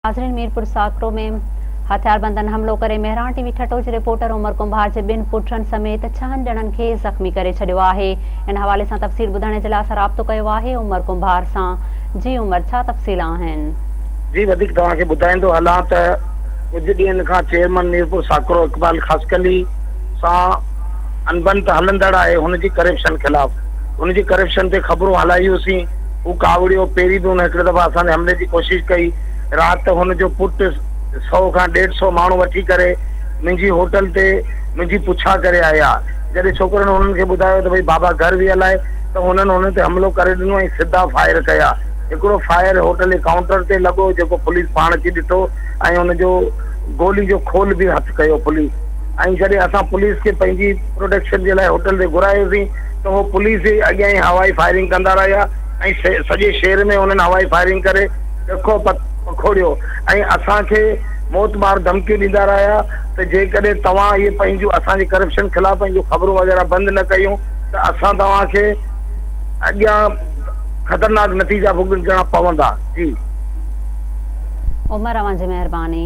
ناظرين ميرپور ساڪرو ۾ هٿياربندن حملو ڪري مهراڻ ٽي وي ٺٽو جي رپورٽر عمر ڪنڀار جي ٻن پٽن سميت ڇهن ڄڻن کي زخمي ڪري ڇڏيو آهي ان حوالي سان تفصيل ٻڌڻ جي لاء اسان رابطو ڪيو آهي عمر ڪنڀار سان جي عمر ڇا تفصيل آهن. جي وڌيڪ توهان کي ٻڌائيندو هلان ته ڪجهه ڏينهن کان چيئرمن ميرپور ساڪرو اقبال خاصخيلي سان انبن ته هلندڙ آهي هن جي ڪرپشن خلاف هن جي ڪرپشن تي خبرون هلايوسين هو ڪاوڙيو، پهرين به هن هڪڙي دفعا اسان تي حملي جي ڪوشش ڪئي. رات هن جو پٽ سئو کان ڏيڍ سئو ماڻهو وٺي ڪري منهنجي هوٽل تي منهنجي پڇا ڪري آيا. جڏهن ڇوڪرن هنن کي ٻڌايو ته ڀئي بابا گهر ويل آهي ته هنن هن تي حملو ڪري ڏنو ۽ سڌا فائر ڪيا. هڪڙو فائر هوٽل جي ڪائونٽر تي لڳو جيڪو پوليس پاڻ اچي ڏٺو ۽ ان جو گولي جو کول به هٿ ڪيو پوليس ۽ جڏهن اسان پوليس کي پنهنجي پروٽيڪشن جي لاء هوٽل تي گهرايوسين ته هو پوليس جي اڳيان ئي هوائي فائرنگ ڪندا رهيا ۽ سڄي شهر ۾ انهن هوائي فائرنگ ڪري ڏکو پکوڙيو ۽ اسان کي موتمار ڌمڪيون ڏيندا رهيا ته جيڪڏهن توهان اهي پنهنجون اسان جي ڪرپشن خلاف پنهنجون خبرون وغيره بند نه ڪيون ته اسان توهان کي اڳيان خطرناڪ نتيجا ڀوڳڻا پوندا جي. عمر اوهان جي مهرباني.